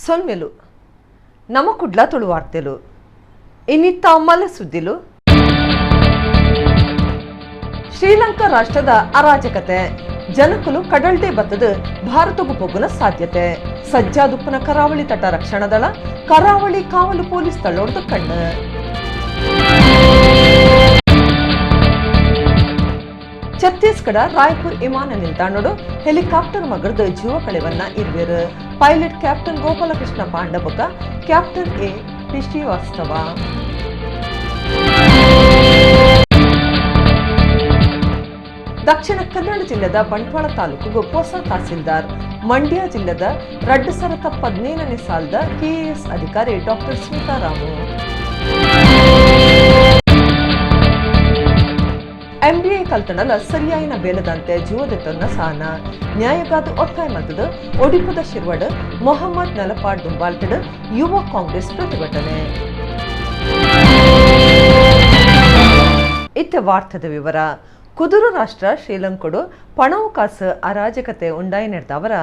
ಸೊಲ್ಮೆಲು ನಮ ಕುಡ್ಲ ತುಳುವಾರ್ತೆಲು ಇನ್ನಿತ್ತ ಮಲ ಸುದ್ದಿಲು. ಶ್ರೀಲಂಕಾ ರಾಷ್ಟ್ರದ ಅರಾಜಕತೆ ಜನಕುಲು ಕಡಲ್ಡೆ ಬತ್ತದು ಭಾರತಗೂ ಪೊಗ್ಗುನ ಸಾಧ್ಯತೆ. ಸಜ್ಜಾದುಪ್ಪನ ಕರಾವಳಿ ತಟ ರಕ್ಷಣಾ ದಳ ಕರಾವಳಿ ಕಾವಲು ಪೊಲೀಸ್ ತಳ್ಳೋಡ್ದು ಕಣ್ಣು. ಛತ್ತೀಸ್ಗಢ ರಾಯ್ಪುರ್ ವಿಮಾನ ನಿಲ್ದಾಣಡು ಹೆಲಿಕಾಪ್ಟರ್ ಮಗರ್ದು ಜೀವ ಕಳೆವನ್ನ ಇರ್ವೇರು. ಪೈಲಟ್ ಕ್ಯಾಪ್ಟನ್ ಗೋಪಾಲಕೃಷ್ಣ ಪಾಂಡಬಕ ಕ್ಯಾಪ್ಟನ್ ಎ ಪಿ ಶ್ರೀವಾಸ್ತವ. ದಕ್ಷಿಣ ಕನ್ನಡ ಜಿಲ್ಲೆದ ಬಂಟ್ವಾಳ ತಾಲೂಕು ಹೊಸ ತಹಸೀಲ್ದಾರ್, ಮಂಡ್ಯ ಜಿಲ್ಲೆದ 2017ನೇ ಸಾಲದ ಕೆಎಎಸ್ ಅಧಿಕಾರಿ ಡಾಕ್ಟರ್ ಸ್ಮಿತಾರಾಮು. ಎಂಬಿಎ ಕಲ್ತಣಲ ಸರಿಯಾಯಿನ ಬೇಲದಂತೆ ಜೀವದೆತ್ತನ್ನ ಸಾನ ನ್ಯಾಯಗಾದ ಒತ್ತಾಯ ಮಲ್ತದ ಒಡಿಪುದ ಶಿರ್ವಡ್ ಮೊಹಮ್ಮದ್ ನಲಪಾಡ್ ದುಂಬಾಲ್ಟಡ್ ಯುವ ಕಾಂಗ್ರೆಸ್ ಪ್ರತಿಭಟನೆ. ಇತ್ತ ವಾರ್ತದ ವಿವರ. ಕುದುರು ರಾಷ್ಟ್ರ ಶ್ರೀಲಂಕಡು ಪಣವು ಕಾಸು ಅರಾಜಕತೆ ಉಂಡಾಯಿನೆಡ್ದವರ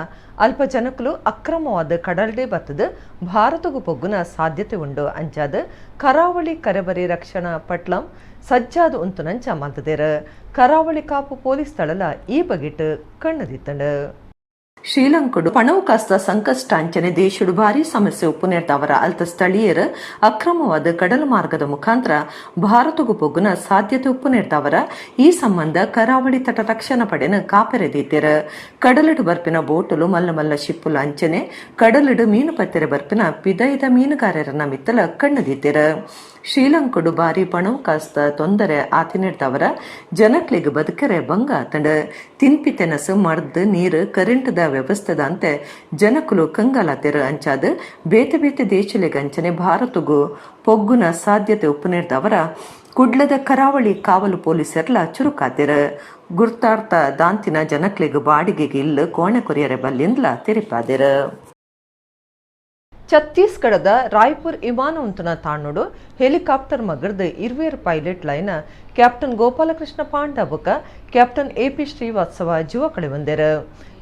ಅಲ್ಪ ಜನಕುಲು ಅಕ್ರಮವಾದ ಕಡಲ್ಡೆ ಬತ್ತದು ಭಾರತಗೂ ಪೊಗ್ಗುನ ಸಾಧ್ಯತೆ ಉಂಡು. ಅಂಚಾದ ಕರಾವಳಿ ಕರೆಬರಿ ರಕ್ಷಣಾ ಪಟ್ಲಂ ಸಜ್ಜಾದ ಉಂತುನಂಚ ಮಲ್ತದೇರು. ಕರಾವಳಿ ಕಾಪು ಪೊಲೀಸ್ ತಳಲ ಈ ಬಗೆಟ್ ಕಣ್ಣುದಿತ್ತಂಡು. ಶ್ರೀಲಂಕಡು ಪಣವು ಕಾಸ್ತ ಸಂಕಷ್ಟ ಅಂಚನೆ ದೇಶಡು ಭಾರಿ ಸಮಸ್ಯೆ ಉಪ್ಪುನೆರ್ದವರ ಅಲ್ತ ಸ್ಥಳೀಯರು ಅಕ್ರಮವಾದ ಕಡಲ ಮಾರ್ಗದ ಮುಖಾಂತರ ಭಾರತಗೂ ಪೊಗ್ಗುನ ಸಾಧ್ಯತೆ ಉಪ್ಪುನೆರ್ದವರ ಈ ಸಂಬಂಧ ಕರಾವಳಿ ತಟ ರಕ್ಷಣಾ ಪಡೆನ ಕಾಪೆರೆದೀತೆರ್. ಕಡಲಡು ಬರ್ಪಿನ ಬೋಟುಲು ಮಲ್ಲ ಮಲ್ಲ ಶಿಪ್ಪುಲು ಅಂಚನೆ ಕಡಲಡು ಮೀನು ಪತ್ತೆರೆ ಬರ್ಪಿನ ಪಿದೈದ ಮೀನುಗಾರರನ್ನ ಮಿತ್ತಲ ಕಣ್ಣುದೀತೆರ್. ಶ್ರೀಲಂಕಡು ಭಾರಿ ಪಣವು ಕಾಸ್ತ ತೊಂದರೆ ಆತಿನೆರ್ದವರ ಜನಕ್ಲೆಗ್ ಬದುಕರೆ ಬಂಗ ಆತಂಡ. ತಿನ್ಪಿ ತೆನಸು ಮರ್ದ್ ನೀರು ಕರೆಂಟ್ದ ವ್ಯವಸ್ಥೆದಂತೆ ಜನಕುಲು ಕಂಗಾಲಾತೆರ್. ಅಂಚಾದ ಬೇತೆ ಬೇತೆ ದೇಶಲೆಗ್ ಅಂಚನೆ ಭಾರತಗೂ ಪೊಗ್ಗುನ ಸಾಧ್ಯತೆ ಉಪ್ಪುನೆರ್ದವರ ಕುಡ್ಲದ ಕರಾವಳಿ ಕಾವಲು ಪೊಲೀಸರ್ಲ ಚುರುಕಾತೆರ್. ಗುರ್ತಾರ್ಥ ದಾಂತಿನ ಜನಕ್ಲೆಗ್ ಬಾಡಿಗೆಗೆ ಇಲ್ಲು ಕೋಣೆ ಕೊರಿಯರೆ ಬಲ್ಲಿಂದ್ಲ ತೆರಿಪಾದೆರ್. ಛತ್ತೀಸ್ಗಢದ ರಾಯ್ಪುರ್ ವಿಮಾನ ಉಂತುನ ತಾಣ್ಣುಡು ಹೆಲಿಕಾಪ್ಟರ್ ಮಗರ್ದು ಇರ್ವೇರ್ pilot line captain Gopalakrishna Panda ಬೊಕ ಕ್ಯಾಪ್ಟನ್ ಎ ಪಿ ಶ್ರೀವಾತ್ಸವ ಜೀವ ಕಳೆವಂದೆರು.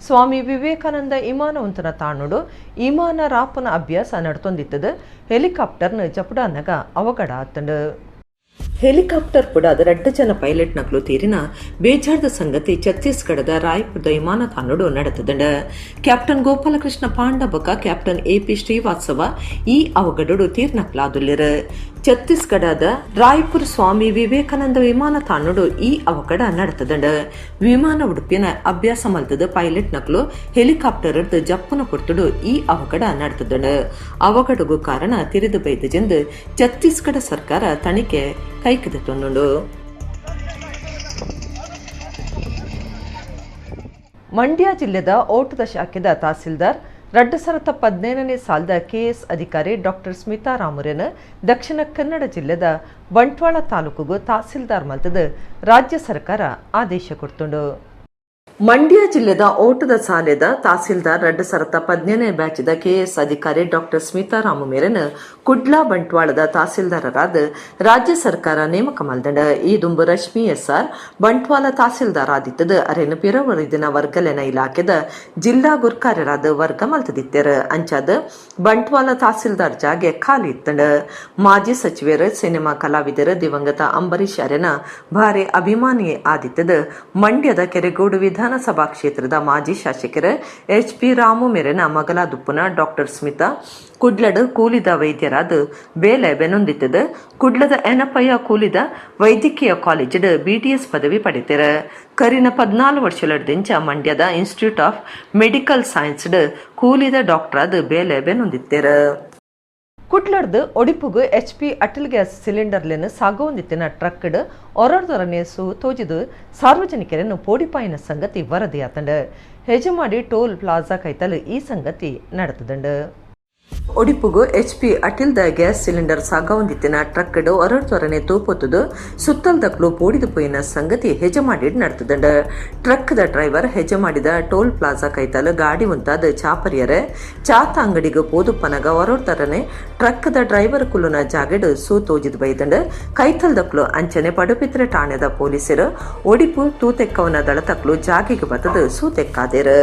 ಸ್ವಾಮಿ ವಿವೇಕಾನಂದ ವಿಮಾನ ಉಂತುನ ತಾಣ್ಣುಡು ವಿಮಾನ ರಾಪನ ಅಭ್ಯಾಸ ನಡ್ತೊಂದಿತ್ತದು ಹೆಲಿಕಾಪ್ಟರ್ನ ಜಪುಡಾನಗ ಅವಘಡ ಆತಂಡು. ಹೆಲಿಕಾಪ್ಟರ್ ಪುಡಾದ ರಡ್ಡ ಜನ ಪೈಲಟ್ ನಕಲು ತೀರಿನ ಬೇಜಾರ್ದ ಸಂಗತಿ ಛತ್ತೀಸ್ಗಢದ ರಾಯ್ಪುರದ ವಿಮಾನ ತಾಣ್ಣುಡು ನಡೆತದಂಡ. ಕ್ಯಾಪ್ಟನ್ ಗೋಪಾಲಕೃಷ್ಣ ಪಾಂಡ ಬೊಕ ಕ್ಯಾಪ್ಟನ್ ಎ ಪಿ ಶ್ರೀವಾತ್ಸವ ಈ ಅವಘಡಡು ತೀರ್ನಕ್ಲಾದುಲ್ಲೆರ್. ಛತ್ತೀಸ್ಗಢದ ರಾಯ್ಪುರ್ ಸ್ವಾಮಿ ವಿವೇಕಾನಂದ ವಿಮಾನ ತಾಣ್ಣುಡು ಈ ಅವಘಡ ನಡೆತದಂಡ. ವಿಮಾನ ಉಡುಪಿನ ಅಭ್ಯಾಸ ಮಲ್ತದ ಪೈಲಟ್ ನಕಲು ಹೆಲಿಕಾಪ್ಟರ್ ಜಪ್ಪುನ ಪೊರ್ತುಡು ಈ ಅವಘಡ ನಡೆತದಂಡ. ಅವಘಡಗು ಕಾರಣ ತಿರಿದು ಬೈದಜೆಂದು ಛತ್ತೀಸ್ಗಢ ಸರ್ಕಾರ ತನಿಖೆ ಕೈಗೆತ್ತಿಕೊಂಡು. ಮಂಡ್ಯ ಜಿಲ್ಲೆದ ಓಟದ ಶಾಖೆದ ತಹಸೀಲ್ದಾರ್ 2017ನೇ ಸಾಲದ ಕೆಎಸ್ ಅಧಿಕಾರಿ ಡಾಕ್ಟರ್ ಸ್ಮಿತಾ ರಾಮುರೇನ್ ದಕ್ಷಿಣ ಕನ್ನಡ ಜಿಲ್ಲೆದ ಬಂಟ್ವಾಳ ತಾಲೂಕುಗು ತಹಸೀಲ್ದಾರ್ ಮಲ್ತದ ರಾಜ್ಯ ಸರ್ಕಾರ ಆದೇಶ ಕೊಡ್ತುಂಡು. ಮಂಡ್ಯ ಜಿಲ್ಲೆದ ಓಟದ ಸಾಲೆದ ತಹಸೀಲ್ದಾರ್ 2017ನೇ ಬ್ಯಾಚ್ದ ಕೆಎಸ್ ಅಧಿಕಾರಿ ಡಾಕ್ಟರ್ ಸ್ಮಿತಾ ರಾಮು ಮೇರನ್ ಕುಡ್ಲಾ ಬಂಟ್ವಾಳದ ತಹಸೀಲ್ದಾರರಾದ ರಾಜ್ಯ ಸರ್ಕಾರ ನೇಮಕ ಮಲ್ದಂಡ. ಈ ದುಂಬು ರಶ್ಮಿ ಎಸ್ಆರ್ ಬಂಟ್ವಾಳ ತಹಸೀಲ್ದಾರ್ ಆದಿತ್ತದ ಅರೆನ್ ಪಿರವರಿದಿನ ವರ್ಗಲೆನ ಇಲಾಖೆದ ಜಿಲ್ಲಾ ಗುರ್ಕಾರ್ಯರಾದ ವರ್ಗ ಮಲ್ತದಿತ್ತೆರ್. ಅಂಚಾದ ಬಂಟ್ವಾಳ ತಹಸೀಲ್ದಾರ್ ಜಾಗೆ ಖಾಲಿ ಇತ್ತಂಡ. ಮಾಜಿ ಸಚಿವರು ಸಿನಿಮಾ ಕಲಾವಿದರು ದಿವಂಗತ ಅಂಬರೀಶ್ ಅರೆನ ಭಾರಿ ಅಭಿಮಾನಿ ಆದಿತ್ತದ ಮಂಡ್ಯದ ಕೆರೆಗೋಡು ವಿಧಾನಸಭಾ ಕ್ಷೇತ್ರದ ಮಾಜಿ ಶಾಸಕರು ಎಚ್ ಪಿ ರಾಮು ಮೇರೆನ ಮಗಲಾದುಪ್ಪುನ ಡಾಕ್ಟರ್ ಸ್ಮಿತಾ ಕುಡ್ಲಡ್ ಕೂಲಿದ ವೈದ್ಯರಾದ ಬೇಲೆ ಬೆನೊಂದಿತ್ತದ. ಕುಡ್ಲದ ಎನಪಯ್ಯ ಕೂಲಿದ ವೈದ್ಯಕೀಯ ಕಾಲೇಜಿಡ್ ಬಿಡಿಎಸ್ ಪದವಿ ಪಡೆತೆರ್. ಕರಿನ 14 ವರ್ಷಲಡ್ದಿಂಚ ಮಂಡ್ಯದ ಇನ್ಸ್ಟಿಟ್ಯೂಟ್ ಆಫ್ ಮೆಡಿಕಲ್ ಸೈನ್ಸ್ಡ್ ಕೂಲಿದ ಡಾಕ್ಟರ್ ಆದ ಬೇಲೆ ಬೆನೊಂದಿತ್ತೆರ್. ಕುಡ್ಲಡ್ದು ಒಡಿಪುಗು ಎಚ್ ಪಿ ಅಟಲ್ ಗ್ಯಾಸ್ ಸಿಲಿಂಡರ್ಲೆನ್ ಸಾಗುವಂದಿತ್ತಿನ ಟ್ರಕ್ಡ್ ಒರರ್ದೊರನೆ ಸು ತೋಜಿದು ಸಾರ್ವಜನಿಕರನ್ನು ಪೋಡಿಪಾಯಿನ ಸಂಗತಿ ವರದಿಯಾತಂಡ. ಹೆಜಮಾಡಿ ಟೋಲ್ ಪ್ಲಾಜಾ ಕೈತಲ್ ಈ ಸಂಗತಿ ನಡೆತದಂಡು. ಒಡಿಪುಗು ಎಚ್ ಪಿ ಅಟಿಲ್ದ ಗ್ಯಾಸ್ ಸಿಲಿಂಡರ್ ಸಾಗವಂದಿತ್ತಿನ ಟ್ರಕ್ಡ್ ಒರರ್ದೊರನೆ ತೂಪೊತ್ತುದು ಸುತ್ತಲ್ದಕ್ಲು ಪೋಡಿದು ಪೋಯಿನ ಸಂಗತಿ ಹೆಜಮಾಡಿ ನಡೆತದಂಡ. ಟ್ರಕ್ದ ಡ್ರೈವರ್ ಹೆಜಮಾಡಿದ ಟೋಲ್ ಪ್ಲಾಜಾ ಕೈತಲ್ ಗಾಡಿ ಉಂತಾದ ಚಾಪರಿಯರೆ ಚಾತ ಅಂಗಡಿಗೆ ಪೋದುಪ್ಪನಗ ಒರೊರ್ತರನೆ ಟ್ರಕ್ದ ಡ್ರೈವರ್ ಕುಲ್ಲುನ ಜಾಗೆಡ್ ಸೂ ತೋಜಿದ್ ಬೈದಂಡ. ಕೈತಲ್ದಕ್ಲು ಅಂಚನೆ ಪಡುಪಿತ್ರೆ ಠಾಣೆದ ಪೊಲೀಸರು ಒಡಿಪು ತೂತೆಕ್ಕವನ ದಳತಕ್ಲು ಜಾಗೆಗೆ ಬತ್ತದು ಸೂತೆಕ್ಕಾದೆರು.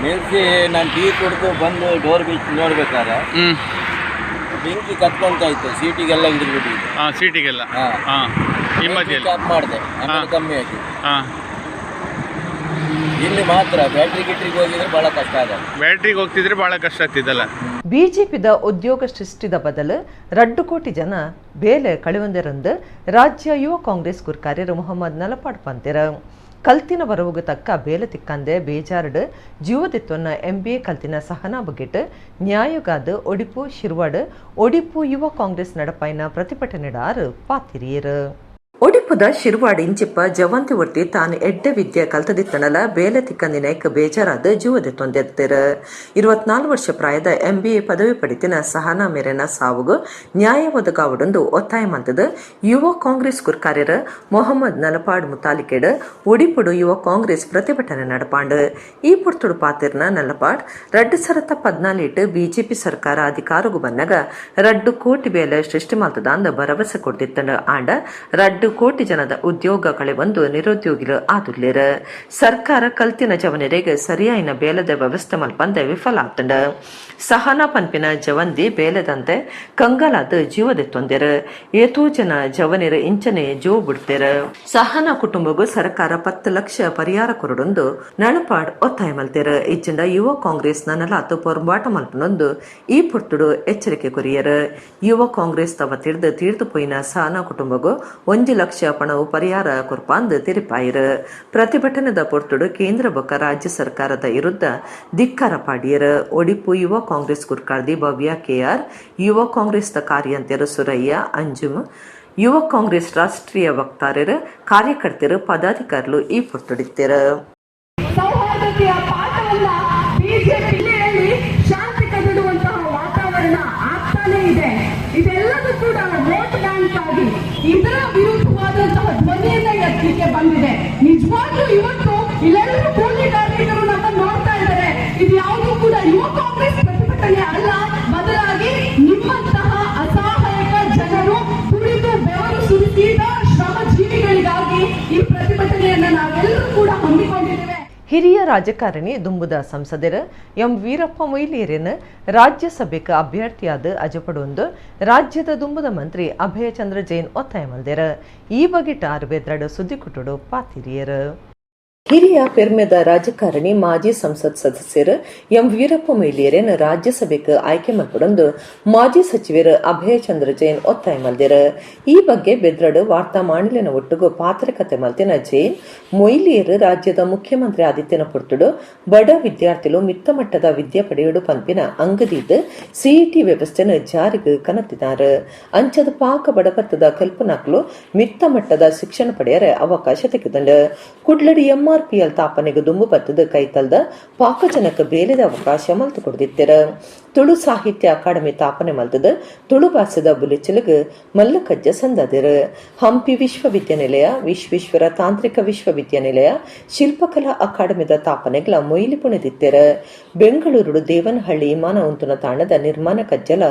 ನಿಲ್ಲಿಸಿ ನಾನು ಟೀ ಕುಡಿದು ಬಂದು ಡೋರ್ ಬೀಚ್ ನೋಡ್ಬೇಕಾದ್ರೆ ಬೆಂಕಿ ಕತ್ಕೊಂತ ಇತ್ತು, ಸೀಟಿಗೆಲ್ಲ ಹಿಡಿದ್ಬಿಟ್ಟಿದೆ. ಸೀಟಿಗೆಲ್ಲ ಹಿಂಬದಿಯಲ್ಲಿ ಆಫ್ ಮಾಡಿದೆ, ಆಮೇಲೆ ಕಮ್ಮಿ ಆಯ್ತು. ಇಲ್ಲಿ ಮಾತ್ರ ಬ್ಯಾಟ್ರಿ ಗಿಟ್ರಿಗೆ ಹೋಗಿದ್ರೆ ಬಹಳ ಕಷ್ಟ ಆಗಲ್ಲ. ಬ್ಯಾಟ್ರಿಗೆ ಹೋಗ್ತಿದ್ರೆ ಬಹಳ ಕಷ್ಟ ಆಗ್ತಿದ್ದಲ್ಲ. ಬಿಜೆಪಿದ ಉದ್ಯೋಗ ಸೃಷ್ಟಿದ ಬದಲು 2 ಕೋಟಿ ಜನ ಬೇಲೆ ಕಳೆವಂದೆರಂದು ರಾಜ್ಯ ಯುವ ಕಾಂಗ್ರೆಸ್ ಗುರ್ಕಾರ್ಯರು ಮೊಹಮ್ಮದ್ ನಲಪಾಡ್ ಪಂತೆರ. ಕಲ್ತಿನ ಬರವುಗು ತಕ್ಕ ಬೇಲೆ ತಿಕ್ಕಂದೆ ಬೇಜಾರ್ಡ್ ಜೀವದಿತ್ವನ್ನ MBA ಕಲ್ತಿನ ಸಹನಾ ಬಗೆಟ್ ನ್ಯಾಯಗಾದ ಒಡಿಪು ಶಿರ್ವಾಡ್ ಒಡಿಪು ಯುವ ಕಾಂಗ್ರೆಸ್ ನಡಪಾಯಿನ ಪ್ರತಿಭಟನೆಡಾರು ಪಾತಿರಿಯರು. ಒಡಿಪುದ ಶಿರ್ವಾಡ್ ಇಂಚಿಪ್ಪ ಜವಂತಿ ಒಟ್ಟಿ ತಾನು ಎಡ್ಡೆ ವಿದ್ಯೆ ಕಲ್ತದಿತ್ತನಲ ಬೇಲೆ ತಿಕ್ಕಂದಿನೈಕ್ ಬೇಜಾರಾದ ಜೀವದೆ ತೊಂದೆತ್ತಿರ. 24 ವರ್ಷ ಪ್ರಾಯದ MBA ಪದವಿ ಪಡಿತಿನ ಸಹನಾ ಮೇರೆನ ಸಾವುಗು ನ್ಯಾಯ ಒದಗಾವಡೊಂದು ಒತ್ತಾಯ ಮಂತದ ಯುವ ಕಾಂಗ್ರೆಸ್ ಗುರ್ಕಾರ್ಯರ ಮೊಹಮ್ಮದ್ ನಲಪಾಡ್ ಮುತಾಲಿಕೆಡ್ ಒಡಿಪುಡು ಯುವ ಕಾಂಗ್ರೆಸ್ ಪ್ರತಿಭಟನೆ ನಡಪಾಂಡ್. ಈ ಪುರ್ತುಡು ಪಾತಿರ್ನ ನಲಪಾಡ್ 2014 ಬಿಜೆಪಿ ಸರ್ಕಾರ ಅಧಿಕಾರಗು ಬನ್ನಗ 2 ಕೋಟಿ ಬೇಲೆ ಸೃಷ್ಟಿ ಮಲ್ತದಾಂದ ಭರವಸೆ ಕೊಡ್ತಿತ್ತಂಡ. ಆಂಡ 2 ಕೋಟಿ ಜನದ ಉದ್ಯೋಗ ಕಳೆವಂದು ನಿರುದ್ಯೋಗಿಲು ಆದುಲ್ಲೇರ. ಸರ್ಕಾರ ಕಲ್ತಿನ ಜವನರಿಗೆ ಸರಿಯಾಯಿನ ಬೇಲದ ವ್ಯವಸ್ಥೆ ಮಲ್ಪಂದೆ ವಿಫಲ ಆತಂಡ. ಸಹನಾ ಪನ್ಪಿನ ಜವಂದಿ ಬೇಲದಂತೆ ಕಂಗಾಲಾದ ಜೀವದ ತೊಂದೆರ. ಏತೋ ಜನ ಜವನಿರ ಇಂಚನೆ ಜೀವ ಬಿಡ್ತೇರ. ಸಹನಾ ಕುಟುಂಬಗೂ ಸರ್ಕಾರ 10 ಲಕ್ಷ ಪರಿಹಾರ ಕೊರಡೊಂದು ನಳಪಾಡ್ ಒತ್ತಾಯ ಮಲ್ತೇರ. ಇಜ್ಜಂಡ ಯುವ ಕಾಂಗ್ರೆಸ್ ನಲಾತು ಪೊರ್ಂಬಾಟ ಮಲ್ಪನೊಂದು ಈ ಪುರ್ತುಡು ಎಚ್ಚರಿಕೆ ಕೊರಿಯರ. ಯುವ ಕಾಂಗ್ರೆಸ್ ತವ ತೀರ್ದು ತೀರ್ದು ಪೋಯಿನ ಸಹನಾ ಕುಟುಂಬಗೂ 1 ಲಕ್ಷ ಪಣವು ಪರಿಹಾರ ಕೊರ್ಪಾಂದು ತಿರಿಪಾಯಿರು. ಪ್ರತಿಭಟನೆದ ಪೊರ್ತುಡು ಕೇಂದ್ರ ಬೊಕ್ಕ ರಾಜ್ಯ ಸರ್ಕಾರದ ವಿರುದ್ಧ ಧಿಕ್ಕಾರ ಪಾಡಿಯರು. ಒಡಿಪು ಯುವ ಕಾಂಗ್ರೆಸ್ ಗುರ್ಕಾರ್ದಿ ಭವ್ಯ ಕೆಆರ್, ಯುವ ಕಾಂಗ್ರೆಸ್ ಕಾರ್ಯಂತೆಯರು ಸುರಯ್ಯ ಅಂಜುಮ್, ಯುವ ಕಾಂಗ್ರೆಸ್ ರಾಷ್ಟ್ರೀಯ ವಕ್ತಾರರು, ಕಾರ್ಯಕರ್ತರು, ಪದಾಧಿಕಾರಿಗಳು ಈ ಪೊರ್ತುಡಿತ್ತೆರು. ಸೌಹಾರ್ದತೆಯ ಪಾಠವನ್ನ ಬಿಜೆಪಿಯಲ್ಲಿ ಶಾಂತಿ ಕದಡುವಂತಹ ವಾತಾವರಣ ಆಗ್ತಾನೆ ಇದೆ. ಇದೆಲ್ಲದೂ ಕೂಡ ವೋಟ್ ಬ್ಯಾಂಕ್ ಆಗಿ ಇದರ ವಿರುದ್ಧವಾದಂತಹ ಧ್ವನಿಯನ್ನ ಎತ್ತಲಿಕ್ಕೆ ಬಂದಿದೆ. ನಿಜವಾಗ್ಲೂ ಇವತ್ತು ಇಲ್ಲೆಲ್ಲರೂ ಕೂಲಿ ಕಾರ್ಮಿಕರು ನಮ್ಮನ್ನು ನೋಡ್ತಾ ಇದ್ದಾರೆ. ಇದು ಯಾವುದೂ ಕೂಡ ಯುವ ಕಾಂಗ್ರೆಸ್ ಪ್ರತಿಭಟನೆ ಅಲ್ಲ, ಬದಲಾಗಿ ನಿಮ್ಮಂತಹ ಅಸಹಾಯಕ ಜನರು ದುಡಿದು ಬೆವರು ಸುರಿಸಿದ ಶ್ರಮಜೀವಿಗಳಿಗಾಗಿ ಈ ಪ್ರತಿಭಟನೆಯನ್ನ ನಾವೆಲ್ಲರೂ ಕೂಡ ಹಮ್ಮಿಕೊಂಡಿದ್ದೇವೆ. ಹಿರಿಯ ರಾಜಕಾರಣಿ ದುಂಬುದ ಸಂಸದರ ಎಂ ವೀರಪ್ಪ ಮೊಯ್ಲಿಯರನ್ನು ರಾಜ್ಯಸಭೆಗೆ ಅಭ್ಯರ್ಥಿಯಾದ ಅಜಪಡೊಂದು ರಾಜ್ಯದ ದುಂಬುದ ಮಂತ್ರಿ ಅಭಯಚಂದ್ರ ಜೈನ್ ಒತ್ತಾಯ ಮಲ್ದೆರ. ಈ ಬಗೆಟ ಅರಬೇದ್ರಡು ಸುದ್ದಿಕುಟುಡು ಪಾತಿರಿಯರು. ಹಿರಿಯ ಪೆರ್ಮೆದ ರಾಜಕಾರಣಿ ಮಾಜಿ ಸಂಸತ್ ಸದಸ್ಯರು ಎಂ ವೀರಪ್ಪ ಮೊಯ್ಲಿಯರನ್ನು ರಾಜ್ಯಸಭೆಗೆ ಆಯ್ಕೆ ಮಲ್ಪಡೊಂದು ಮಾಜಿ ಸಚಿವರು ಅಭಯಚಂದ್ರ ಜೈನ್ ಒತ್ತಾಯ ಮಲ್ದೆರ. ಈ ಬಗ್ಗೆ ಬೆದ್ರಡು ವಾರ್ತಾ ಮಾಣಿಲಿನ ಒಟ್ಟುಗು ಪಾತ್ರಕತೆ ಮಲ್ತಿನ ಜೈನ್ ಮೊಯ್ಲಿಯರು ರಾಜ್ಯದ ಮುಖ್ಯಮಂತ್ರಿ ಆದಿತ್ಯನ ಪುರ್ತುಡು ಬಡ ವಿದ್ಯಾರ್ಥಿಗಳು ಮಿತ್ತ ಮಟ್ಟದ ವಿದ್ಯೆ ಪಡೆಯಡು ಪಂಪಿನ ಅಂಗದಿದ್ದು ಸಿಇಟಿ ವ್ಯವಸ್ಥೆನ ಜಾರಿಗೆ ಕನತಿದ್ದಾರೆ. ಅಂಚದ ಪಾಕ ಬಡಪತ್ತದ ಕಲ್ಪನಾಕ್ಲು ಮಿತ್ತ ಮಟ್ಟದ ಶಿಕ್ಷಣ ಪಡೆಯರೆ ಅವಕಾಶ ತೆಗೆದಂಡು. ಕುಡ್ಲಡಿ ಎಂಆರ್ಪಿಎಲ್ ತಾಪನೆಗೆ ದುಂಬು ಬತ್ತದ ಕೈತಲ್ದ ಪಾಕಜನಕ ಬೇಲೆದ ಅವಕಾಶ ಮಲ್ತು ಕೊಡ್ದಿತ್ತೆರ. ತುಳು ಸಾಹಿತ್ಯ ಅಕಾಡೆಮಿ ತಾಪನೆ ಮಲ್ತದ ತುಳು ಭಾಷೆದ ಬುಲೆಚಿಲಗ್ ಮಲ್ಲಕಜ್ಜ ಸಂದದಿರ. ಹಂಪಿ ವಿಶ್ವವಿದ್ಯಾನಿಲಯ, ವಿಶ್ವೇಶ್ವರ ತಾಂತ್ರಿಕ ವಿಶ್ವವಿದ್ಯಾನಿಲಯ, ಶಿಲ್ಪಕಲಾ ಅಕಾಡೆಮಿದ ತಾಪನೆಗಳ ಮೊಯ್ಲಿ ಪುಣೆದಿತ್ತೆರ. ಬೆಂಗಳೂರು ದೇವನಹಳ್ಳಿ ವಿಮಾನ ಉಂತುನ ತಾಣದ ನಿರ್ಮಾಣ ಕಜ್ಜಲ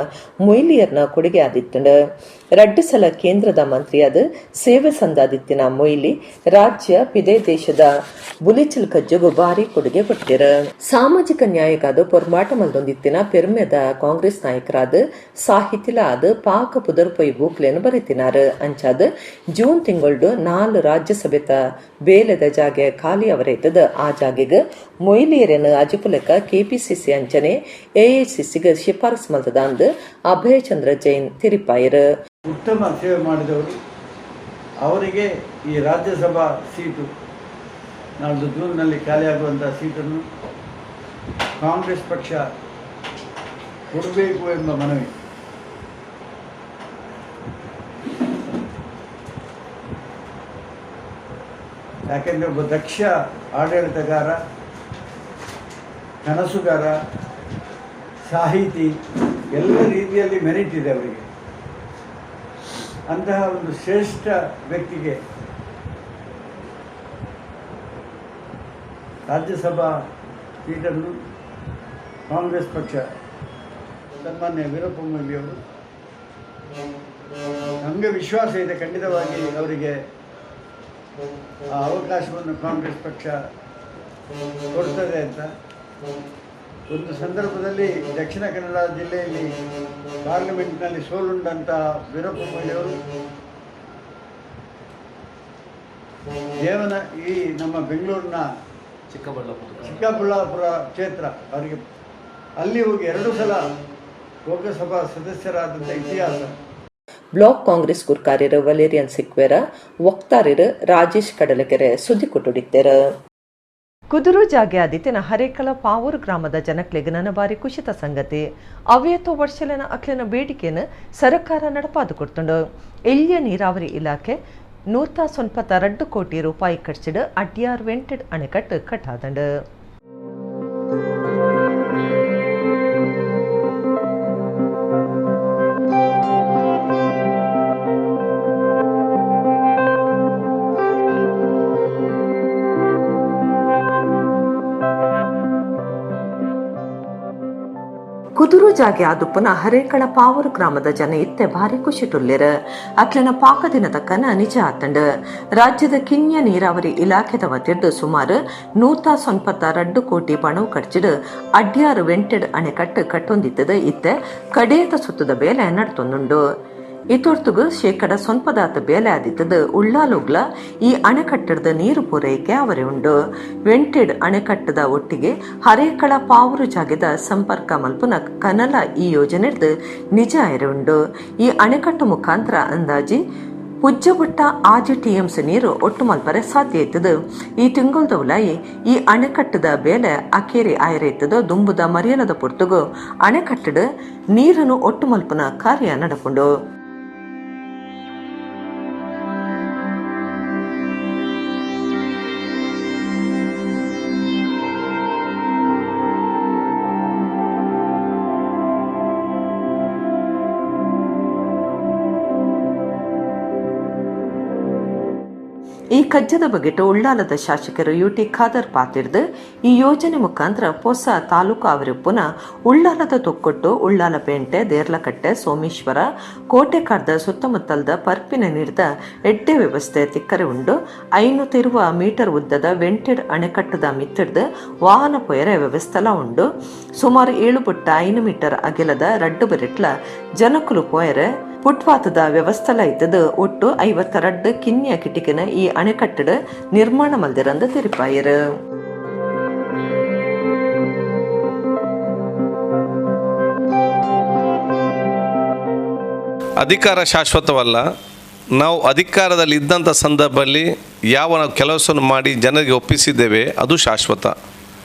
ಮೊಯ್ಲಿಯರ್ನ ಕೊಡುಗೆ ಆದಿತ್ತಂಡ. ರಡ್ಡು ಸಲ ಕೇಂದ್ರದ ಮಂತ್ರಿಯಾದ ಸೇವೆ ಸಂದಾದಿತ್ತಿನ ಮೊಯ್ಲಿ ರಾಜ್ಯ ಪಿದೆ ದೇಶದ ಬುಲಿಚಲ್ ಕಜ್ಜಗು ಭಾರಿ ಕೊಡುಗೆ ಕೊಟ್ಟಿರ. ಸಾಮಾಜಿಕ ನ್ಯಾಯಕ್ಕಾದ ಪೊರ್ಮಾಟ ಮಲ್ದೊಂದಿತ್ತಿನ ಪೆರ್ಮೆದ ಕಾಂಗ್ರೆಸ್ ನಾಯಕರಾದ ಸಾಹಿತಿಲ ಆದ ಪಾಕ ಪುದರ್ಪೊಯ್ ಬೂಕ್ಲೇನು ಬರೆತಿನಾರು. ಅಂಚಾದ ಜೂನ್ ತಿಂಗಳು 4 ರಾಜ್ಯಸಭೆತ ಬೇಲೆದ ಜಾಗೆ ಖಾಲಿ ಅವರೈತದ. ಆ ಜಾಗೆಗೆ ಮೊಯ್ಲಿಯರನ್ನು ಅಜಿಪುಲಕ ಕೆಪಿಸಿಸಿ ಅಂಚನೆ ಎಐಸಿಸಿಗೆ ಶಿಫಾರಸು ಮಲ್ತದ ಅಂದು ಅಭಯಚಂದ್ರ ಜೈನ್ ತಿರಿಪಾಯರು. ಉತ್ತಮ ಸೇವೆ ಮಾಡಿದವರು, ಅವರಿಗೆ ಈ ರಾಜ್ಯಸಭಾ ಸೀಟು ನಾಳ್ದು ಜೂನ್ನಲ್ಲಿ ಖಾಲಿಯಾಗುವಂಥ ಸೀಟನ್ನು ಕಾಂಗ್ರೆಸ್ ಪಕ್ಷ ಕೊಡಬೇಕು ಎಂಬ ಮನವಿ. ಯಾಕೆಂದರೆ ಒಬ್ಬ ದಕ್ಷ ಆಡಳಿತಗಾರ, ಕನಸುಗಾರ, ಸಾಹಿತಿ, ಎಲ್ಲ ರೀತಿಯಲ್ಲಿ ಮೆರಿಟ್ ಇದೆ ಅವರಿಗೆ. ಅಂತಹ ಒಂದು ಶ್ರೇಷ್ಠ ವ್ಯಕ್ತಿಗೆ ರಾಜ್ಯಸಭಾ ಸೀಟನ್ನು ಕಾಂಗ್ರೆಸ್ ಪಕ್ಷ ಸನ್ಮಾನ್ಯ ವೀರಪ್ಪ ಮೊಯ್ಲಿಯವರು, ನಮಗೆ ವಿಶ್ವಾಸ ಇದೆ, ಖಂಡಿತವಾಗಿ ಅವರಿಗೆ ಆ ಅವಕಾಶವನ್ನು ಕಾಂಗ್ರೆಸ್ ಪಕ್ಷ ಕೊಡ್ತದೆ ಅಂತ. ಒಂದು ಸಂದರ್ಭದಲ್ಲಿ ದಕ್ಷಿಣ ಕನ್ನಡ ಜಿಲ್ಲೆಯಲ್ಲಿ ಪಾರ್ಲಿಮೆಂಟ್ನಲ್ಲಿ ಸೋಲುಂಡಂಥ ವೀರಪ್ಪ ಮೊಯ್ಲಿಯವರು ದೇವನ ಈ ನಮ್ಮ ಬೆಂಗಳೂರಿನ ಚಿಕ್ಕಬಳ್ಳಾಪುರ ಕ್ಷೇತ್ರ ಅವರಿಗೆ ಅಲ್ಲಿ ಹೋಗಿ 2 ಸಲ ಲೋಕಸಭಾ ಸದಸ್ಯರಾದಂಥ ಇತಿಹಾಸ. ಬ್ಲಾಕ್ ಕಾಂಗ್ರೆಸ್ ಗುರ್ಕಾರ್ಯರು ವಲೇರಿಯನ್ ಸಿಕ್ವೇರ, ವಕ್ತಾರರು ರಾಜೇಶ್ ಕಡಲಕೆರೆ ಸುದ್ದಿ ಕೊಟ್ಟುಡಿತ್ತೇರು. ಕುದುರು ಜಾಗೆ ಆದಿತ್ಯನ ಹರೇಕಳ ಪಾವೂರು ಗ್ರಾಮದ ಜನಕ್ಲೆಗ್ ನನ್ನ ಬಾರಿ ಕುಶಿತ ಸಂಗತಿ. ಅವೇತೋ ವರ್ಷಲನ ಅಕ್ಲೆನ ಬೇಡಿಕೆಯನ್ನು ಸರ್ಕಾರ ನಡಪಾದು ಕೊಡ್ತುಂಡು. ಎಲ್ಲಿಯ ನೀರಾವರಿ ಇಲಾಖೆ 192 ಕೋಟಿ ರೂಪಾಯಿ ಖರ್ಚಿಡು ಅಡ್ಯಾರ್ ವೆಂಟೆಡ್ ಅಣೆಕಟ್ಟು ಕಟ್ಟಾದಂಡು. ಕುದುರು ಜಾಗೆ ಆದುಪ್ಪನ ಹರೇಕಳ ಪಾವೂರು ಗ್ರಾಮದ ಜನ ಇತ್ತೆ ಭಾರಿ ಖುಷಿಟುಲ್ಲೆರ್. ಅಕ್ಲೆನ ಪಾಕ ದಿನದ ಕನ ನಿಜ ಆತಂಡ್. ರಾಜ್ಯದ ಕಿನ್ಯ ನೀರಾವರಿ ಇಲಾಖೆದ ವತಿರ್ದು ಸುಮಾರು 192 ಕೋಟಿ ಪಣವು ಖರ್ಚಿಡು ಅಡ್ಯಾರು ವೆಂಟೆಡ್ ಅಣೆಕಟ್ಟು ಕಟ್ಟೊಂದಿತ್ತದ ಇತ್ತೆ ಕಡೇತ ಸುತ್ತದ ಬೇಲೆ ನಡ್ತೊಂದುಂಡು. ಇತೊರ್ತುಗು 1% ಬೇಲೆ ಆದಿತ್ತದ ಉಳ್ಳಾಲುಗ್ಲ ಈ ಅಣೆಕಟ್ಟದ ನೀರು ಪೂರೈಕೆ ಅವರೇ ಉಂಡು. ವೆಂಟೆಡ್ ಅಣೆಕಟ್ಟದ ಒಟ್ಟಿಗೆ ಹರೇಕಳ ಪಾವೂರು ಜಾಗೆದ ಸಂಪರ್ಕ ಮಲ್ಪುನ ಕನಲ ಈ ಯೋಜನೆರ್ದು ನಿಜ ಆಯರೆ ಉಂಡು. ಈ ಅಣೆಕಟ್ಟು ಮುಖಾಂತರ ಅಂದಾಜಿ ಪುಜ್ಜಬುಟ್ಟ ಆಜಿ ಟಿಎಂಸಿ ನೀರು ಒಟ್ಟು ಮಲ್ಪರೆ ಸಾಧ್ಯ ಇತ್ತದು. ಈ ತಿಂಗೊಲ್ದ ಉಲಾಯಿ ಈ ಅಣೆಕಟ್ಟದ ಬೇಲೆ ಅಕೇರಿ ಆಯರೆ ಇತ್ತದ. ದುಂಬುದ ಮರ್ಯಾಲದ ಪೊರ್ತುಗು ಅಣೆಕಟ್ಟದ ನೀರನ್ನು ಒಟ್ಟು ಮಲ್ಪುನ ಕಾರ್ಯ ನಡಪುಂಡು. ಈ ಕಜ್ಜದ ಬಗೆಟ್ ಉಳ್ಳಾಲದ ಶಾಸಕರು ಯುಟಿ ಖಾದರ್ ಪಾತಿರ್ದು ಈ ಯೋಜನೆ ಮುಖಾಂತರ ಪೊಸ ತಾಲೂಕು ಅವರಿಪ್ಪುನ ಉಳ್ಳಾಲದ ತೊಕ್ಕೊಟ್ಟು, ಉಳ್ಳಾಲ ಪೇಂಟೆ, ದೇರ್ಲಕಟ್ಟೆ, ಸೋಮೇಶ್ವರ, ಕೋಟೆಕಾರ್ದ ಸುತ್ತಮುತ್ತಲದ ಪರ್ಪಿನ ನೀರ್ದ ಎಡ್ಡೆ ವ್ಯವಸ್ಥೆ ತಿಕ್ಕರೆ ಉಂಡು. 520 ಮೀಟರ್ ಉದ್ದದ ವೆಂಟೆಡ್ ಅಣೆಕಟ್ಟದ ಮಿತ್ತಿಡ್ದು ವಾಹನ ಪೊಯರೆ ವ್ಯವಸ್ಥೆಲ ಉಂಡು. ಸುಮಾರು 7.5 ಮೀಟರ್ ಅಗೆಲದ ರಡ್ಡು ಬರಿಟ್ಲ ಜನಕುಲು ಪೊಯರೆ ಪುಟ್ವಾತದ ವ್ಯವಸ್ಥೆಲ ಇತ್ತದು. ಒಟ್ಟು 52 ಕಿನ್ಯ ಕಿಟಿಕಿನ ಈ ಅಣೆಕಟ್ಟಡ ನಿರ್ಮಾಣ ಮಲ್ದಿರಂದ ತೆರಿಪಾಯರು. ಅಧಿಕಾರ ಶಾಶ್ವತವಲ್ಲ. ನಾವು ಅಧಿಕಾರದಲ್ಲಿ ಇದ್ದಂಥ ಸಂದರ್ಭದಲ್ಲಿ ಯಾವ ನಾವು ಕೆಲಸವನ್ನು ಮಾಡಿ ಜನರಿಗೆ ಒಪ್ಪಿಸಿದ್ದೇವೆ ಅದು ಶಾಶ್ವತ.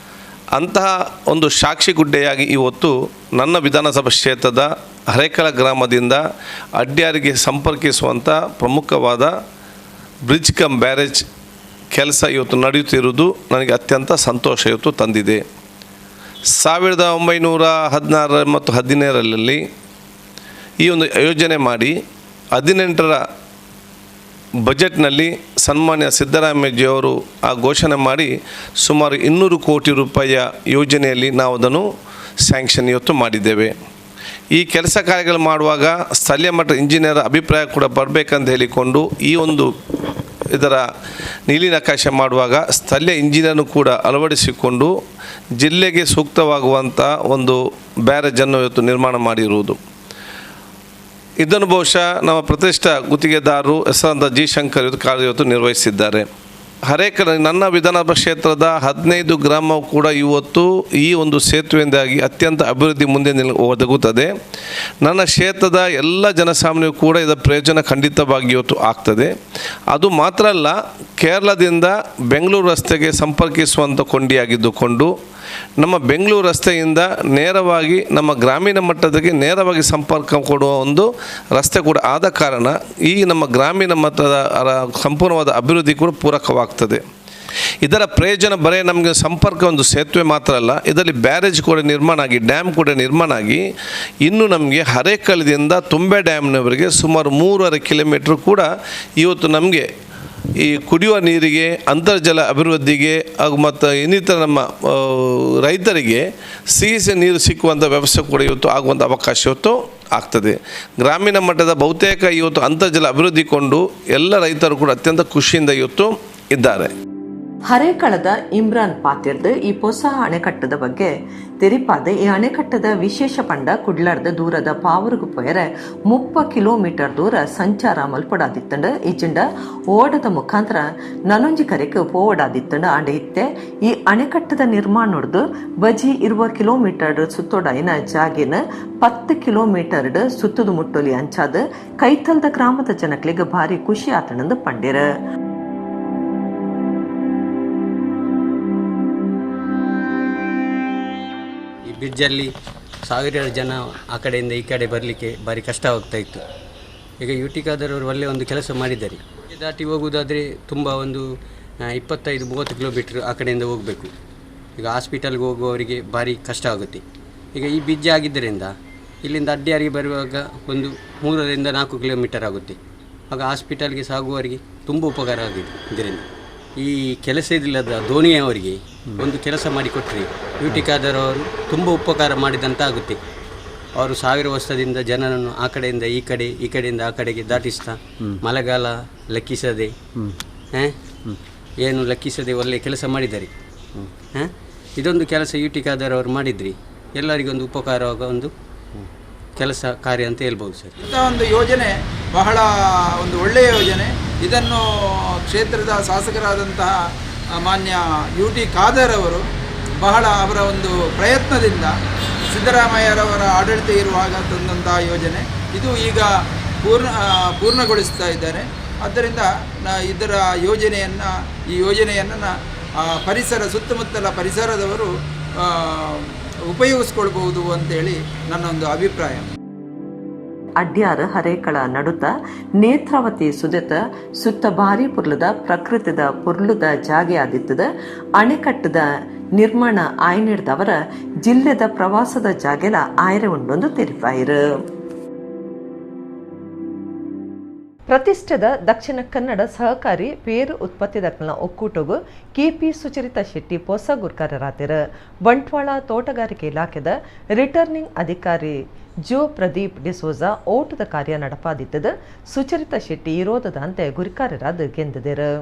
ಅಂತಹ ಒಂದು ಸಾಕ್ಷಿ ಗುಡ್ಡೆಯಾಗಿ ಇವತ್ತು ನನ್ನ ವಿಧಾನಸಭಾ ಕ್ಷೇತ್ರದ ಹರೇಕಳ ಗ್ರಾಮದಿಂದ ಅಡ್ಯಾರಿಗೆ ಸಂಪರ್ಕಿಸುವಂಥ ಪ್ರಮುಖವಾದ bridge come barrage ಕೆಲಸ ಇವತ್ತು ನಡೆಯುತ್ತಿರುವುದು ನನಗೆ ಅತ್ಯಂತ ಸಂತೋಷ ಇವತ್ತು ತಂದಿದೆ. 1916 ಮತ್ತು 17ರಲ್ಲಿ ಈ ಒಂದು ಯೋಜನೆ ಮಾಡಿ 18ರ ಬಜೆಟ್ನಲ್ಲಿ ಸನ್ಮಾನ್ಯ ಸಿದ್ದರಾಮಯ್ಯಜಿಯವರು ಆ ಘೋಷಣೆ ಮಾಡಿ ಸುಮಾರು 200 ಕೋಟಿ ರೂಪಾಯಿಯ ಯೋಜನೆಯಲ್ಲಿ ನಾವು ಅದನ್ನು ಸ್ಯಾಂಕ್ಷನ್ ಇವತ್ತು ಮಾಡಿದ್ದೇವೆ. ಈ ಕೆಲಸ ಕಾರ್ಯಗಳು ಮಾಡುವಾಗ ಸ್ಥಳೀಯ ಮಟ್ಟ ಇಂಜಿನಿಯರ್ ಅಭಿಪ್ರಾಯ ಕೂಡ ಬರಬೇಕಂತ ಹೇಳಿಕೊಂಡು ಈ ಒಂದು ಇದರ ನೀಲಿನಕಾಶೆ ಮಾಡುವಾಗ ಸ್ಥಳೀಯ ಇಂಜಿನಿಯರ್ನು ಕೂಡ ಅಳವಡಿಸಿಕೊಂಡು ಜಿಲ್ಲೆಗೆ ಸೂಕ್ತವಾಗುವಂಥ ಒಂದು ಬ್ಯಾರೇಜನ್ನು ಇವತ್ತು ನಿರ್ಮಾಣ ಮಾಡಿರುವುದು. ಇದನ್ನು ಬಹುಶಃ ನಮ್ಮ ಪ್ರತಿಷ್ಠಾ ಗುತ್ತಿಗೆದಾರರು ಹೆಸರಾಂತ ಜಿ ಶಂಕರ್ ಇವತ್ತು ಕಾರ್ಯ ಇವತ್ತು ನಿರ್ವಹಿಸಿದ್ದಾರೆ. ಹರೇಕಳ ನನ್ನ ವಿಧಾನಸಭಾ ಕ್ಷೇತ್ರದ 15 ಗ್ರಾಮವು ಕೂಡ ಇವತ್ತು ಈ ಒಂದು ಸೇತುವೆಯಿಂದಾಗಿ ಅತ್ಯಂತ ಅಭಿವೃದ್ಧಿ ಮುಂದೆ ಒದಗುತ್ತದೆ. ನನ್ನ ಕ್ಷೇತ್ರದ ಎಲ್ಲ ಜನಸಾಮಾನ್ಯರು ಕೂಡ ಇದರ ಪ್ರಯೋಜನ ಖಂಡಿತವಾಗಿ ಇವತ್ತು ಆಗ್ತದೆ. ಅದು ಮಾತ್ರ ಅಲ್ಲ, ಕೇರಳದಿಂದ ಬೆಂಗಳೂರು ರಸ್ತೆಗೆ ಸಂಪರ್ಕಿಸುವಂಥ ಕೊಂಡಿಯಾಗಿದ್ದುಕೊಂಡು ನಮ್ಮ ಬೆಂಗಳೂರು ರಸ್ತೆಯಿಂದ ನೇರವಾಗಿ ನಮ್ಮ ಗ್ರಾಮೀಣ ಮಟ್ಟದಕ್ಕೆ ನೇರವಾಗಿ ಸಂಪರ್ಕ ಕೊಡುವ ಒಂದು ರಸ್ತೆ ಕೂಡ ಆದ ಕಾರಣ ಈ ನಮ್ಮ ಗ್ರಾಮೀಣ ಮಟ್ಟದ ಸಂಪೂರ್ಣವಾದ ಅಭಿವೃದ್ಧಿ ಕೂಡ ಪೂರಕವಾಗ್ತದೆ. ಇದರ ಪ್ರಯೋಜನ ಬರೀ ನಮಗೆ ಸಂಪರ್ಕ ಒಂದು ಸೇತುವೆ ಮಾತ್ರ ಅಲ್ಲ, ಇದರಲ್ಲಿ ಬ್ಯಾರೇಜ್ ಕೂಡ ನಿರ್ಮಾಣ ಆಗಿ, ಡ್ಯಾಮ್ ಕೂಡ ನಿರ್ಮಾಣ ಆಗಿ ಇನ್ನು ನಮಗೆ ಹರೇಕಳದಿಂದ ತುಂಬೆ ಡ್ಯಾಮ್ನವರೆಗೆ ಸುಮಾರು 3.5 ಕಿಲೋಮೀಟ್ರ್ ಕೂಡ ಇವತ್ತು ನಮಗೆ ಈ ಕುಡಿಯುವ ನೀರಿಗೆ, ಅಂತರ್ಜಲ ಅಭಿವೃದ್ಧಿಗೆ ಹಾಗೂ ಮತ್ತು ಇನ್ನಿತರ ನಮ್ಮ ರೈತರಿಗೆ ಸಿಹಿ ನೀರು ಸಿಕ್ಕುವಂಥ ವ್ಯವಸ್ಥೆ ಕೂಡ ಇವತ್ತು ಆಗುವಂಥ ಅವಕಾಶ ಇವತ್ತು ಆಗ್ತದೆ. ಗ್ರಾಮೀಣ ಮಟ್ಟದ ಬಹುತೇಕ ಇವತ್ತು ಅಂತರ್ಜಲ ಅಭಿವೃದ್ಧಿಕೊಂಡು ಎಲ್ಲ ರೈತರು ಕೂಡ ಅತ್ಯಂತ ಖುಷಿಯಿಂದ ಇವತ್ತು ಇದ್ದಾರೆ. ಹರೇಕಳದ ಇಮ್ರಾನ್ ಪಾತಿರ್ದು ಈ ಪೊಸ ಅಣೆಕಟ್ಟದ ಬಗ್ಗೆ ತೆರಿಪಾದ ಈ ಅಣೆಕಟ್ಟದ ವಿಶೇಷ ಪಂಡ ಕುಡ್ಲಾರ್ದ ದೂರದ ಪಾವರುಗು ಪೋಯರೆ 30 ಕಿಲೋಮೀಟರ್ ದೂರ ಸಂಚಾರ ಮಲ್ಪಡಾದಿತ್ತಂಡು ಇಜ್ಜಿಂಡ ಓಡದ ಮುಖಾಂತರ ನನೊಂಜಿ ಕರೆಕ್ ಪೋವಡಾದಿತ್ತಂಡು ಆಂಡ ಇತ್ತೆ ಈ ಅಣೆಕಟ್ಟದ ನಿರ್ಮಾಣೊಡ್ದು ಬಜಿ 20 ಕಿಲೋಮೀಟರ್ ಸುತ್ತೋಡಾಯಿನ ಜಾಗಿನ 10 ಕಿಲೋಮೀಟರ್ ಸುತ್ತದ ಮುಟ್ಟೊಲಿ ಅಂಚಾದ ಕೈತಲ್ದ ಗ್ರಾಮದ ಜನಕ್ಲಿಗೆ ಭಾರಿ ಖುಷಿ ಆತಣಂದು ಪಂಡಿರ. ಬ್ರಿಡ್ಜಲ್ಲಿ ಸಾವಿರಾರು ಜನ ಆ ಕಡೆಯಿಂದ ಈ ಕಡೆ ಬರಲಿಕ್ಕೆ ಭಾರಿ ಕಷ್ಟವಾಗ್ತಾ ಇತ್ತು. ಈಗ ಯು ಟಿ ಖಾದರ್ ಅವರು ಒಳ್ಳೆಯ ಒಂದು ಕೆಲಸ ಮಾಡಿದ್ದಾರೆ. ದಾಟಿ ಹೋಗುವುದಾದರೆ ತುಂಬ ಒಂದು 25-30 ಕಿಲೋಮೀಟ್ರ್ ಆ ಕಡೆಯಿಂದ ಹೋಗಬೇಕು. ಈಗ ಹಾಸ್ಪಿಟಲ್ಗೆ ಹೋಗುವವರಿಗೆ ಭಾರಿ ಕಷ್ಟ ಆಗುತ್ತೆ. ಈಗ ಈ ಬ್ರಿಡ್ಜ್ ಆಗಿದ್ದರಿಂದ ಇಲ್ಲಿಂದ ಅಡ್ಡಿಯಾರಿಗೆ ಬರುವಾಗ ಒಂದು 3-4 ಕಿಲೋಮೀಟರ್ ಆಗುತ್ತೆ. ಆಗ ಹಾಸ್ಪಿಟಲ್ಗೆ ಸಾಗುವವರಿಗೆ ತುಂಬ ಉಪಕಾರ ಆಗಿದೆ. ಇದರಿಂದ ಈ ಕೆಲಸ ಇಲ್ಲದ ಧೋನಿಯವರಿಗೆ ಒಂದು ಕೆಲಸ ಮಾಡಿಕೊಟ್ಟರೆ ಯು ಟಿ ಖಾದರ್ ಅವರು ತುಂಬ ಉಪಕಾರ ಮಾಡಿದಂತಾಗುತ್ತೆ. ಅವರು 1000 ವರ್ಷದಿಂದ ಜನರನ್ನು ಆ ಕಡೆಯಿಂದ ಈ ಕಡೆ, ಈ ಕಡೆಯಿಂದ ಆ ಕಡೆಗೆ ದಾಟಿಸ್ತಾ, ಮಳೆಗಾಲ ಲೆಕ್ಕಿಸದೆ, ಏನು ಲೆಕ್ಕಿಸದೆ ಒಳ್ಳೆಯ ಕೆಲಸ ಮಾಡಿದ್ದಾರೆ. ಇದೊಂದು ಕೆಲಸ ಯು ಟಿ ಖಾದರ್ ಅವರು ಮಾಡಿದ್ರಿ ಎಲ್ಲರಿಗೊಂದು ಉಪಕಾರವಾಗುವ ಒಂದು ಕೆಲಸ ಕಾರ್ಯ ಅಂತ ಹೇಳ್ಬೋದು ಸರ್. ಇಂಥ ಒಂದು ಯೋಜನೆ ಬಹಳ ಒಂದು ಒಳ್ಳೆಯ ಯೋಜನೆ. ಇದನ್ನು ಕ್ಷೇತ್ರದ ಶಾಸಕರಾದಂತಹ ಮಾನ್ಯ ಯು ಟಿ ಖಾದರ್ ಅವರು ಬಹಳ ಅವರ ಒಂದು ಪ್ರಯತ್ನದಿಂದ ಸಿದ್ದರಾಮಯ್ಯರವರ ಆಡಳಿತ ಇರುವಾಗ ತಂದಂತಹ ಯೋಜನೆ ಇದು ಈಗ ಪೂರ್ಣಗೊಳಿಸ್ತಾ ಇದ್ದಾರೆ. ಆದ್ದರಿಂದ ಇದರ ಯೋಜನೆಯನ್ನು, ಈ ಯೋಜನೆಯನ್ನು ಪರಿಸರ ಸುತ್ತಮುತ್ತಲ ಪರಿಸರದವರು ಉಪಯೋಗಿಸ್ಕೊಳ್ಬಹುದು ಅಂತೇಳಿ ನನ್ನ ಒಂದು ಅಭಿಪ್ರಾಯ. ಅಡ್ಯಾರು ಹರೇಕಳ ನಡುತ ನೇತ್ರಾವತಿ ಸುದೆತ ಸುತ್ತ ಭಾರಿ ಪುರ್ಲದ ಪ್ರಕೃತಿದ ಪುರ್ಲದ ಜಾಗೆ ಆದಿತ್ತದ ಅಣೆಕಟ್ಟದ ನಿರ್ಮಾಣ ಆಯ್ನಿಡ್ದವರ ಜಿಲ್ಲೆದ ಪ್ರವಾಸದ ಜಾಗೆಲ ಆಯ್ರೆ ಉಂಡೊಂದು ತೆರಿಪಾಯಿರು. ಪ್ರತಿಷ್ಠಿತ ದಕ್ಷಿಣ ಕನ್ನಡ ಸಹಕಾರಿ ಪೇರು ಉತ್ಪತ್ತಿದಾರನ ಒಕ್ಕೂಟಗು ಕೆಪಿ ಸುಚರಿತಾ ಶೆಟ್ಟಿ ಪೊಸ ಗುರ್ಕಾರರಾತಿರ. ಬಂಟ್ವಾಳ ತೋಟಗಾರಿಕೆ ಇಲಾಖೆದ ರಿಟರ್ನಿಂಗ್ ಅಧಿಕಾರಿ ಜೋ ಪ್ರದೀಪ್ ಡಿಸೋಜಾ ಓಟದ ಕಾರ್ಯ ನಡಪಾದಿತ್ತದ ಸುಚರಿತಾ ಶೆಟ್ಟಿ ಇರೋದಂತೆ ಗುರಿಕಾರರಾದ ಗೆಂದಿದರು.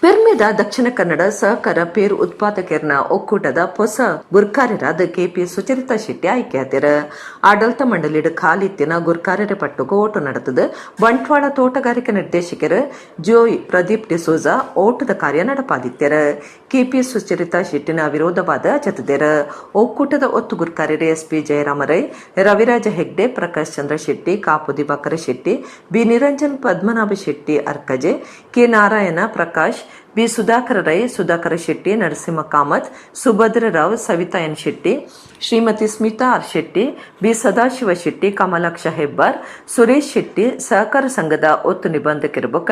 ಪೆರ್ಮೆದ ದಕ್ಷಿಣ ಕನ್ನಡ ಸಹಕಾರ ಪೇರು ಉತ್ಪಾದಕರನ ಒಕ್ಕೂಟದ ಹೊಸ ಗುರ್ಕಾರರಾದ ಕೆಪಿ ಸುಚರಿತಾ ಶೆಟ್ಟಿ ಆಯ್ಕೆಯಾದಿರ. ಆಡಳಿತ ಮಂಡಳಿಡ್ ಖಾಲಿತ್ತಿನ ಗುರ್ಕಾರರ ಪಟ್ಟುಗೂ ಓಟು ನಡೆತದ. ಬಂಟ್ವಾಳ ತೋಟಗಾರಿಕೆ ನಿರ್ದೇಶಕರು ಜೋಯ್ ಪ್ರದೀಪ್ ಡಿಸೋಜಾ ಓಟದ ಕಾರ್ಯ ನಡಪಾದಿತ್ಯರ. ಕೆಪಿ ಸುಚರಿತಾ ಶೆಟ್ಟಿನ ವಿರೋಧವಾದ ಜತದಿರ. ಒಕ್ಕೂಟದ ಒತ್ತು ಗುರ್ಕಾರ್ಯರು SP Jayarama Rai, Raviraja Hegde, Prakash Chandra Shetty, Kapu Divakara Shetty, B Niranjan, Padmanabha Shetty Arkaje, K Narayana Prakash, B Sudhakara Rai, Sudhakara Shetty, Narasimha Kamath, Subhadra Rao, Savita N Shetty, Shrimati Smita R Shetty, B Sadashiva Shetty, Kamalaksha Hebbar, Suresh Shetty, ಸಹಕಾರ ಸಂಘದ ಒತ್ತು ನಿಬಂಧಕಿರಬೊಕ್ಕ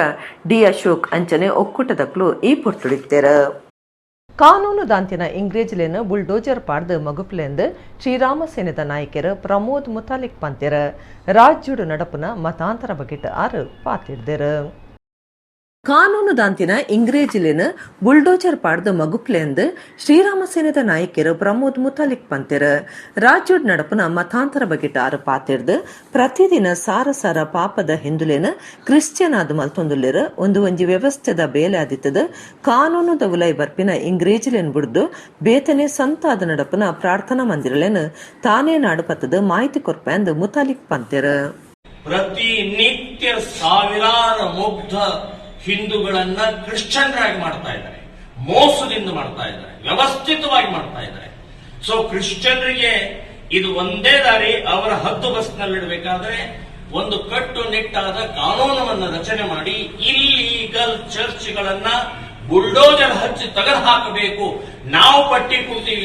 D Ashok ಅಂಚನೆ ಒಕ್ಕೂಟದಕ್ಲು ಈ ಪೊರ್ತುಡಿತ್ತೇರ. ಕಾನೂನು ದಾಂತಿನ ಇಂಗ್ರೇಜ್ಲೇನು bulldozer ಪಾಡ್ದು ಮಗುಪ್ಲೆಂದು Sri Rama ಸೇನೆದ ನಾಯಕರು ಪ್ರಮೋದ್ ಮುತಾಲಿಕ್ ಪಂತೆರ. ರಾಜ್ಯುಡು ನಡಪುನ ಮತಾಂತರ ಬಗೆಟ್ ಆರು ಪಾತಿಡ್ದೆರು. ಕಾನೂನು ದಾಂತಿನ ಇಂಗ್ರೇಜಿಲೇನು ಬುಲ್ಡೋಜರ್ ಪಾಡ್ದು ಮಗುಪ್ಲೆಂದು ಶ್ರೀರಾಮ ಸೇನೆದ ನಾಯಕರು ಪ್ರಮೋದ್ ಮುತಾಲಿಕ್ ಪಂತೆರ. ರಾಜ್ಯುಡ್ ನಡಪುನ ಮತಾಂತರ ಬಗೆಟ್ ಆರು ಪಾತಿಡ್ದು ಪ್ರತಿದಿನ ಸಾರ ಸಾರ ಪಾಪದ ಹಿಂದುಲೇನು ಕ್ರಿಶ್ಚಿಯನ್ ಆದ ಮಲ್ತೊಂದುಲ್ಲೆರು ಒಂದು ಒಂಜಿ ವ್ಯವಸ್ಥೆದ ಬೇಲೆ ಆದಿತ್ತದ. ಕಾನೂನು ದವುಲೈ ಬರ್ಪಿನ ಇಂಗ್ರೇಜಿಲೇನ್ ಬುಡ್ದು ಬೇತನೆ ಸಂತಾದ ನಡಪುನ ಪ್ರಾರ್ಥನಾ ಮಂದಿರಲೇನು ತಾನೇ ನಾಡುಪತ್ತದ ಮಾಹಿತಿ ಕೊರ್ಪೆಂದು ಮುತಾಲಿಕ್ ಪಂತೆರ. ಪ್ರತಿನಿತ್ಯ ಸಾವಿರಾರು ಮುಗ್ಧ ಹಿಂದೂಗಳನ್ನ ಕ್ರಿಶ್ಚಿಯನ್ರಾಗಿ ಮಾಡ್ತಾ ಇದ್ದಾರೆ, ಮೋಸದಿಂದ ಮಾಡ್ತಾ ಇದ್ದಾರೆ, ವ್ಯವಸ್ಥಿತವಾಗಿ ಮಾಡ್ತಾ ಇದ್ದಾರೆ. ಸೊ ಕ್ರಿಶ್ಚಿಯನ್ರಿಗೆ ಇದು ಒಂದೇ ದಾರಿ, ಅವರ ಹದ್ದು ಬಸ್ನಲ್ಲಿಡಬೇಕಾದ್ರೆ ಒಂದು ಕಟ್ಟುನಿಟ್ಟಾದ ಕಾನೂನನ್ನು ರಚನೆ ಮಾಡಿ ಇಲ್ಲೀಗಲ್ ಚರ್ಚ್ಗಳನ್ನ ಬುಲ್ಡೋಜರ್ ಹಚ್ಚಿ ತೆಗೆದು ಹಾಕಬೇಕು. ನಾವು ಪಟ್ಟಿ ಕೊಡ್ತೀವಿ,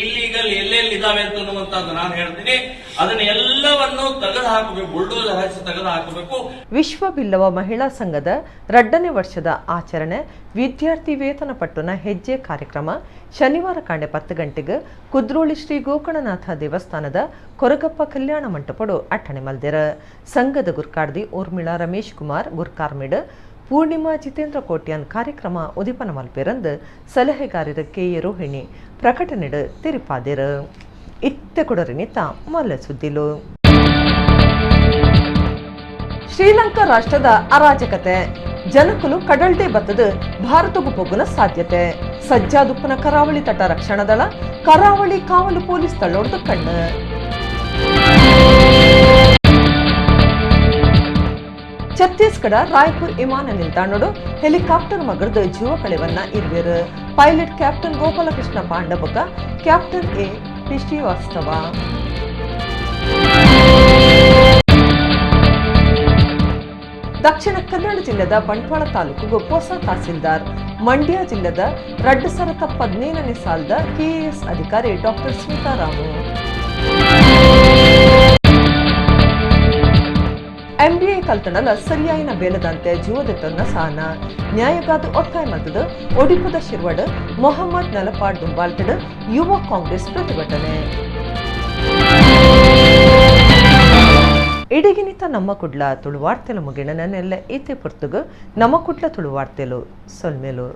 ಇಲ್ಲಿಗಲ್ ಎಲ್ಲೆಲ್ಲಿದ್ದಾವೆ ಅಂತ ಅನ್ನುವಂತದ್ದು ನಾನು ಹೇಳ್ತೀನಿ. ಅದನ್ನ ಎಲ್ಲವನ್ನು ತೆಗೆದು ಹಾಕಬೇಕು, ಬುಲ್ಡೋಜರ್ ಹಚ್ಚಿ ತೆಗೆದು ಹಾಕಬೇಕು. ವಿಶ್ವ ಬಿಲ್ಲವ ಮಹಿಳಾ ಸಂಘದ 2ನೇ ವರ್ಷದ ಆಚರಣೆ ವಿದ್ಯಾರ್ಥಿ ವೇತನ ಪಟ್ಟುನ ಹೆಜ್ಜೆ ಕಾರ್ಯಕ್ರಮ ಶನಿವಾರ ಕಾಂಡೆ 10 ಗಂಟೆಗೆ ಕುದ್ರೋಳಿ ಶ್ರೀ ಗೋಕರ್ಣನಾಥ ದೇವಸ್ಥಾನದ ಕೊರಗಪ್ಪ ಕಲ್ಯಾಣ ಮಂಟಪಡು ಅಟ್ಟಣೆ ಮಲ್ದೆರ. ಸಂಘದ ಗುರ್ಕಾರ್ದಿ ಊರ್ಮಿಳಾ ರಮೇಶ್ ಕುಮಾರ್ ಗುರ್ಕಾರ್ಮಿಡ್ ಪೂರ್ಣಿಮಾ ಜಿತೇಂದ್ರ ಕೋಟ್ಯಾನ್ ಕಾರ್ಯಕ್ರಮ ಉದಿಪನ ಮಲ್ಪೆರಂದು ಸಲಹೆಗಾರರ ಕೆ ಎ ರೋಹಿಣಿ ಪ್ರಕಟಣೆಡು ತಿರುಪಾದಿರು. ಇತ್ತೆ ಕೊಡರಿನಿತ ಮಲ್ಲ ಸುದ್ದಿಲು. ಶ್ರೀಲಂಕಾ ರಾಷ್ಟ್ರದ ಅರಾಜಕತೆ, ಜನಕುಲು ಕಡಲ್ಡೆ ಬತ್ತದು ಭಾರತಗೂ ಪೋಗುನ ಸಾಧ್ಯತೆ. ಸಜ್ಜಾದುಪ್ಪನ ಕರಾವಳಿ ತಟ ರಕ್ಷಣಾ ದಳ, ಕರಾವಳಿ ಕಾವಲು ಪೊಲೀಸ್ ತಳ್ಳೋಡ್ದು ಕಣ್ಣು. ಛತ್ತೀಸ್ಗಢ ರಾಯ್ಪುರ್ ವಿಮಾನ ನಿಲ್ದಾಣಡು ಹೆಲಿಕಾಪ್ಟರ್ ಮಗರ್ದು ಜೀವ ಕಳೆವನ್ನ ಇರ್ವೇರು. ಪೈಲಟ್ ಕ್ಯಾಪ್ಟನ್ ಗೋಪಾಲಕೃಷ್ಣ ಪಾಂಡಬಕ, ಕ್ಯಾಪ್ಟನ್ ಎ ಪಿ ಶ್ರೀವಾಸ್ತವ. ದಕ್ಷಿಣ ಕನ್ನಡ ಜಿಲ್ಲೆದ ಬಂಟ್ವಾಳ ತಾಲೂಕಿಗೂ ಹೊಸ ತಹಸೀಲ್ದಾರ್, ಮಂಡ್ಯ ಜಿಲ್ಲೆದ 2017ನೇ ಸಾಲದ ಕೆಎಎಸ್ ಅಧಿಕಾರಿ ಡಾಕ್ಟರ್ ಸ್ಮಿತಾ ರಾಮು. ಎಂಬಿಎ ಕಲ್ತಣಲ ಸರಿಯಾಯಿನ ಬೇಲದಂತೆ ಜೀವದೆತ್ತೊನ್ನ ಸಾನ ನ್ಯಾಯಗಾದ ಒತ್ತಾಯ ಮದ್ದದ ಒಡಿಪುದ ಶಿರ್ವಡ್ ಮೊಹಮ್ಮದ್ ನಲಪಾಡ್ ದುಂಬಾಲ್ಟಡ್ ಯುವ ಕಾಂಗ್ರೆಸ್ ಪ್ರತಿಭಟನೆ. ಇಡಗಿನಿತ ನಮ್ಮ ಕುಡ್ಲ ತುಳುವಾರ್ತೆಲು ಮುಗಿಣ ನನ್ನೆಲ್ಲ ಈತೆ ಪುರ್ತುಗು ನಮ್ಮ ಕುಡ್ಲ ತುಳುವಾರ್ತೆಲು ಸೊಲ್ಮೇಲು.